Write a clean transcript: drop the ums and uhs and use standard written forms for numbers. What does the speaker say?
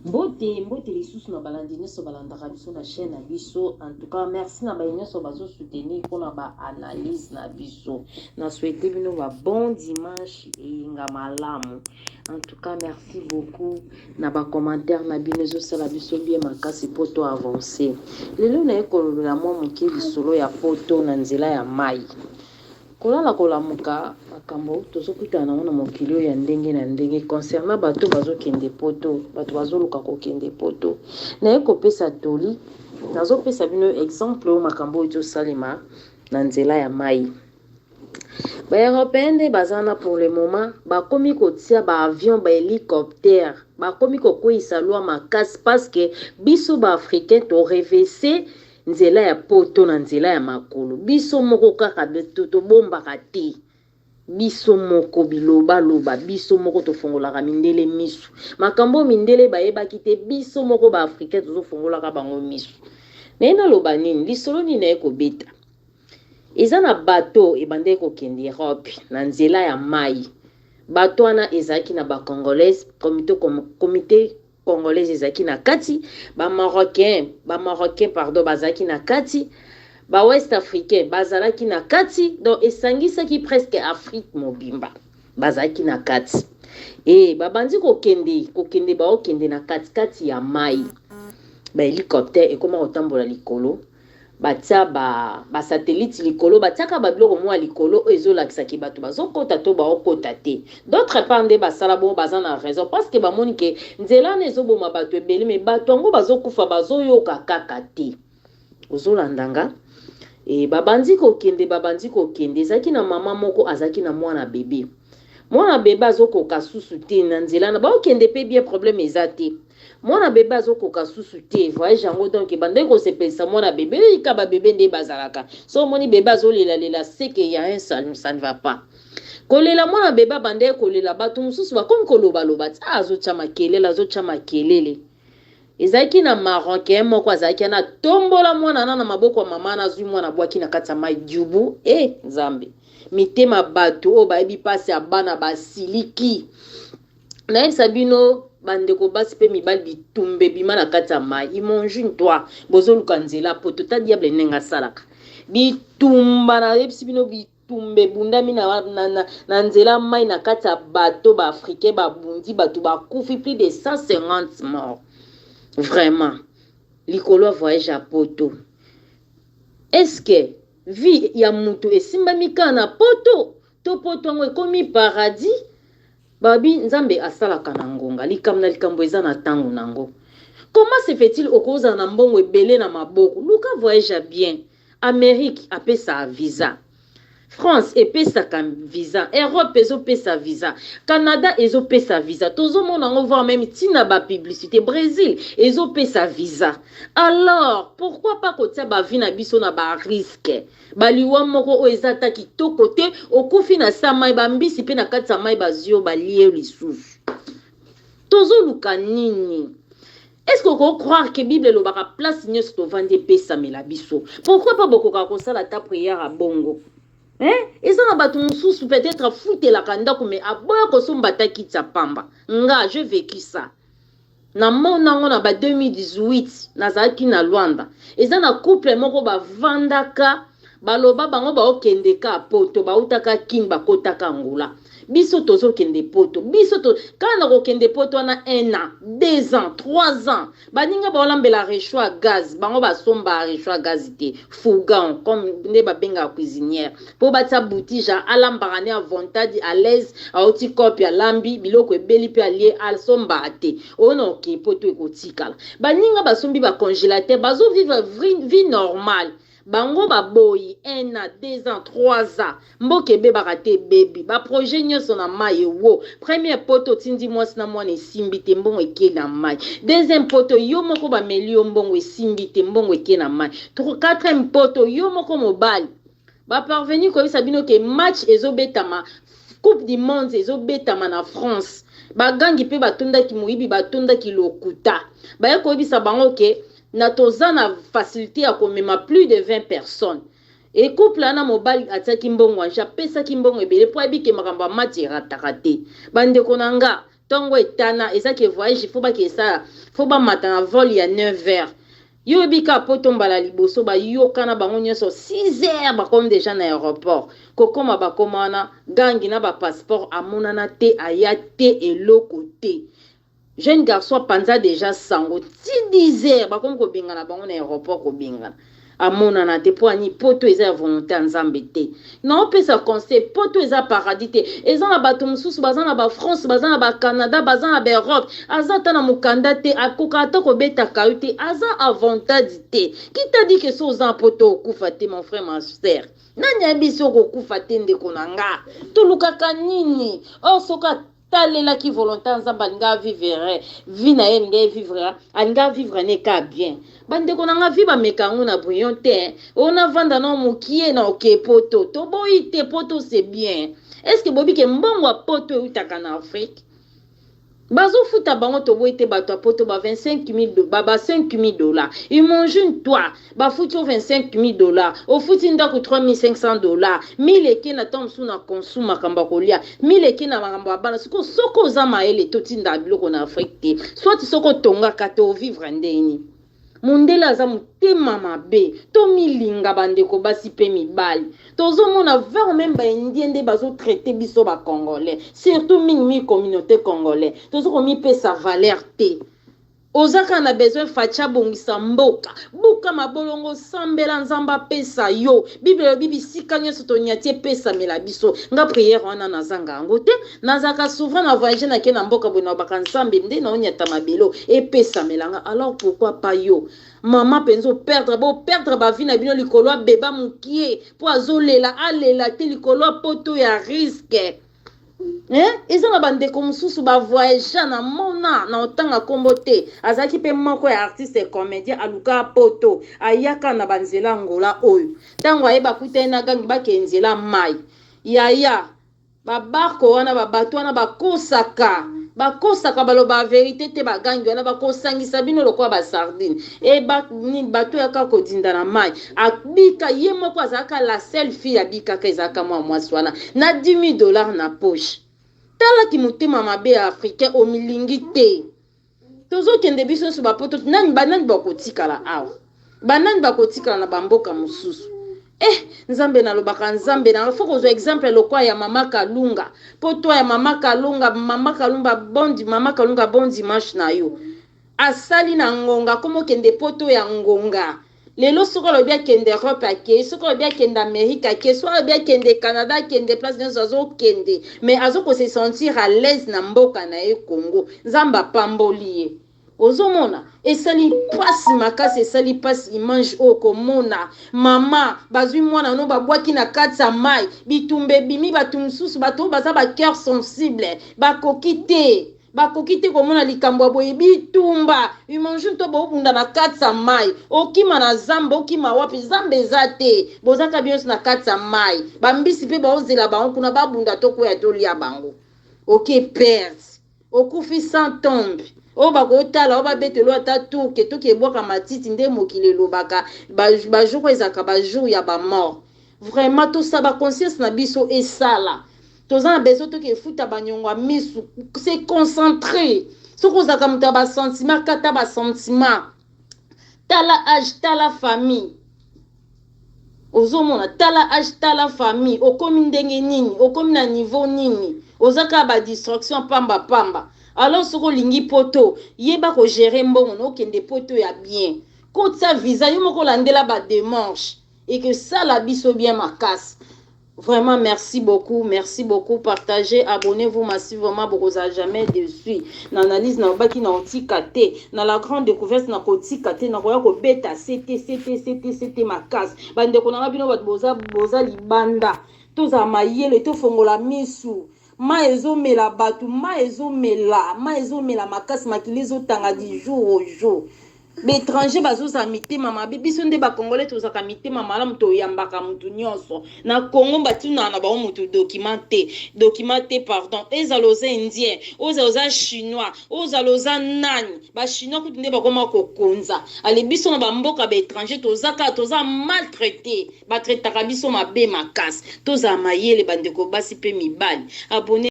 Mbote, mbote lisusu na balandi nyonso balandaka biso na chaîne na biso. En tout cas, merci na baye nyonso bazo soutenir mpona ba analyse na biso. Na souhaite bino ba bon dimanche, eyenga malamu. En tout cas, merci beaucoup na ba commentaire na bino, ezosala biso bien makasi mpo to avancer. Lelo naye kolobela mwa moke lisolo ya poto na nzela ya mai. Kolala kolamuka, makambo tozokutana nango na mokili oyo ya ndenge na ndenge concernant bato bazokende poto, bato bazoluka kokende poto. Naye kopesa toli, nazopesa bino exemple oyo, makambo oyo ezosalema na nzela ya mai. Baeuropéen nde baza na, pour le moment bakomi kotia baavion, bahélicoptère, bakomi kokweyisa loi makasi parce que biso baafricain torêver nzela ya poto na nzela ya makolo. Biso moko kaka tobombaka te, biso moko bilobaloba, biso moko tofongolaka mindele miso. Makambo oyo mindele bayebaki te, biso moko baafricain tozofongolaka bango miso. Naye naloba nini? Lisolo nini naye kobeta? Eza na bato ebandaki kokende Europe na nzela ya mai. Bato wana ezalaki na bacongolaise, comité congolaise ezalaki na kati, bamarocain, bamarocain pardon, bazalaki na kati, bawest africain bazalaki na kati. Donc esangisaki presque Afrique mobimba bazalaki na kati. E babandi kokende, kokende, baokende na katikati ya mai, bahélicoptère ekóma kotambola likolo, batia basatellite ba likolo, batiaka babiloko mwa likolo oyo ezolakisaki bato bazokɔta to baokɔta te. D'autre part nde basala bongo, baza na raison parce que bamoni ke nzela wana ezoboma bato ebele, me bato yango bazokufa, bazoyoka kaka te. Ozolanda nga? E babandi kokende, babandi kokende. Ezalaki na mama moko azalaki na mwana bebe. Mwana bebe azokoka susu te na nzela na baokende mpe bien, problème eza te. Mwana bebe azokoka susu te voyage yango, donc ebandaki kosepelisa mwana bebe. Oyika babebe nde bazalaka, so omoni bebe azolelalela, c'est que y a un, ça, ça ne va pas. Kolela mwana bebe abandaki kolela, bato mosusu bakomi kolobaloba ti azotya makelele, azotya makelele. Ezalaki na Marocain moko azalaki wana, atombola mwana na maboko ya mama na, azwi mwana, abwaki na kati ya mai diubu. E Nzambe, mitema bato oyo bayebi mpasi ya bana basiliki. Nayebisa bino, bandeko basi mpe mibali, bitumba ebima na kati ya mai. Imagine toi, bozoluka nzela poto ta diable ndenge asalaka bitumba. Nayebisi bino, bitumba ebundami na nzela mai na kati ya bato. Baafricain babundi, bato bakufi, plus de 150 morts vraiment likolo ya voyage ya poto. Est-ce vie ya moto esimbami kaka na poto to poto yango ekomi paradis? Babi Nzambe asalaka na ngonga, likambo na likambo eza na ntango nango. Comment se fait-il okozala na mbongo ebele na maboko, luka voyage ya bien? Amérique apesaka visa, France epesaka visa, Europe ezopesa visa, Canada ezopesa visa, tozomona yango voir même ntina bapublicité, Brésil ezopesa visa. Alors pourquoi pas kotia bavie na biso na barisque, baliwa moko oyo eza ata kitoko te? Okufi na sa mai, bambisi mpe na kati ya mai bazwi yo, balie lisusu. Tozoluka nini? Est ce que okocroire ke Bible elobaka place nyonso tovandi epesamela biso? Pourquoi pas bokokaka kosala ata prière ya bongo, eh? Eza na bato mosusu peut-être afutelaka ndako me aboya kosomba ata kiti ya pamba. Nga je vécu ça, namona yango na ba 2018, nazalaki na Lwanda. Eza na couple moko bavandaka, baloba bango baokende ka poto, bautaka Kini, bakotaka Angola. Biso tozokende poto, biso to kaka na kokende poto wana 1 an, 2 ans, 3 ans, baninga baolambela réchaud ya gaz, bango basomba réchaud ya gaz te, fourgon comme nde babengaka cuisinière mpo batia boutige, alambaka ne avontadi à l'aise, auti kope, alambi biloko ebeli mpe alie, asombaka te. Oyo na okei poto ekotikala, baninga basombi bacongélateur, bazovivre vie normale, bango baboyi. 1 an, 2 ans, 3 ans, mboka ebebaka te, ebebi, baprojet nyonso na mai ewo. Premier poto otindi mwasi na mwana, esimbi te, mbongo eke na mai. Deuxième poto, yo moko bameli yo mbongo, esimbi te, mbongo eke na mai. Quatrième poto, yo moko mobali, baparvenir koyebisa bino ke match ezobetama, Coupe du monde ezobetama na France, bagangi mpe batondaki moyibi, batondaki lokuta. Baye koyebisa bango ke na toza na facilité ya komema plus de 20 personnes. E couple wana, mobali atiaki mbongo anje, apesaki mbongo ebele mpo ayebi ke makambo ya match erataka te. Bandeko na nga, Ntongo etana, eza ke voyage fo bakesala, fo bamata na vol ya 9 heures. Yo oyebi kaka poto mbala liboso, bayokana bango nyonso 6 heures, bakomi deja na aéroport. Kokoma, bakoma wana, gangi na bapasseport amonana te, aya te, eloko te. Jeune garçon apanza deja sango ti 10 heures, bakomi kobengana bango na aéroport, kobengana, amonana te. Mpo ani? Poto eza ya volonté ya Nzambe te. Naopesa conseil, poto eza paradis te. Eza na bato mosusu baza na baFrance, baza na baCanada, baza na baEurope, aza ata na mokanda te, akoka ata kobeta yo te, aza avantage te. Qui t'a dit que so oza na poto okufa te? Mon frère, ma sœur, nani ayebi so okokufa te? Ndeko na nga, tolukaka nini? Or soki atalelaki volonté ya Nzambe, alingi avivre vie na ye, alingi evivre, alingi avivre ne ka bien. Bandeko na nga, vie bameka yango na brouillon te. Oyo navanda na mokie na oke poto, toboyi te, poto c'est bien. Est ce que boyebi ke mbongo ya poto eutaka na Afrique? Bazofuta bango, toboyi te, bato ya poto ba 25 000, ba 5 000 $. Imagine toi, bafuti yo 25 000 $, ofuti ndako 3500 $, 1000 eke na ntango mosusu na consu makambo ya kolia, 1000 eke na makambo ya bana. Sikoyo soki oza mayele, totinda biloko na Afrique te, soit soki otongaka te, ovivre ndeni? Mondele aza motema mabe. Tomilinga, bandeko basi mpe mibali. Tozomona vers même baindien nde bazotraite biso bacongolais, surtout mingimingi communauté congolais, toza komipesa valeur te. Oza kaka na besoin Fatshi abongisa mboka, buka mabolongo, osambela Nzambe apesa yo. Bible elobi bisika nyonso tonyati epesamela biso. Nga prière wana nazanga yango te. Nazalaka souvent na voyage, nake na mboka boye, nalobaka: "Nzambe, nde naonyata mabelo epesamela nga." Alors pourquoi pas yo, mama mpenza operdre, boperdre bavie na bino likolo abeba mokie mpo azolela, alela te likolo ya poto ya risque, eh? Eza na bandeko mosusu bavoyage na mona na otanga nkombo te, azalaki mpe moko ya artiste comédien, aluka poto, ayaka na banzela Ngola oyo. Ntango ayeba kutani na gangi, bakee nzela mai yaya babarko wana, babato wana bakosaka, bakosaka, baloba vérité te. Bagangi wana bakosangisa bino lokola basardine e bato yaka kodinda na mai. Abika ye moko, azalaka la seule fille abikaka, ezalaka mwa mwasi wana na 10 000 $ na poche. Talaki motema mabe ya africain, omilingi te. Tozokende biso nyonso bapoto, nani banani bakotikala awa? Banani bakotikala na bamboka mosusu? Eh Nzambe, nalobaka Nzambe na fo kozwa exemple lokwa ya mama Kalunga, mpo to ya mama Kalunga. Mama Kalunga, bon, mama Kalunga, bon dimanche na yo. Asali na ngonga, komo okende poto ya ngonga lelo. Soki alobi akende Europe, akei. Soki alobi akende Amérique, akei. Soki alobi akende Canada, akende. Place nyonso azokende, mais azokose sentir à l'aise na mboka na ye Congo. Nzambe apamboli ye. Ozomona esali mpasi makasi, esali mpasi. Image oyo komona mama bazwi mwana no, babwaki na kati ya mai, bitumba ebimi. Bato mosusu, bato oyo baza bacœur sensible, bakoki te, bakoki te komona likambo ya boye. Bitumba, imagine to boobunda na kati ya mai, okima na zamba, okima wapi? Zamba eza te, bozaka bino nyonso na kati ya mai. Bambisi mpe baozela bango kuna, babunda, tokwea, tolia bango. Oke perte, okufi sans tombe. Oyo bakotala, oyo babetelo ata turke toki ebwaka matiti. Nde mokili elobaka bajour oyo ezalaka bajour ya bamort. Vraiment, tosala baconscience na biso esala. Toza na besoin toki efuta banyongo ya misu, se concentre. Soki ozalaka moto ya basentiment, kata basentiment, tala age, tala famille. Ozomona, tala age, tala famille, okomi ndenge nini, okomi na niveau nini, oza kaka badistraction pamba pamba. Alors soki olingi poto, yeba kogérer mbongo na okende poto ya bien, kotia visa yo moko, olandela badémarche, ekesala biso bien makasi. Vraiment, merci beaucoup, merci beaucoup. Partagez, abonnez-vous massivement. Bokozala jamais dessus. Na analyse na obaki na otika te, na la grande découverte na kotika te, na koya kobeta ct ct ct ct makasi. Bandeko na nga, bino bato boza, boza libanda, tozala mayele, tofongola misu. Mai ezomela bato, mai ezomela, mai ezomela makasi, makili ezotanga du jour au jour. Baétranger bazozala mitema mabe, biso nde bacongolais tozalaka mitema malamu, toyambaka motu nyonso. Na Congo batunaka na bango motu document te, document te, pardon. Ezala oza indien, ozala oza chinois, ozala oza nani, bachinois kutu nde bakoma kokonza. Ale biso na bamboka baétranger toza kaka, toza maltraité, batraitaka biso mabe makasi. Tozala mayele, bandeko basi mpe mibali. Abonné.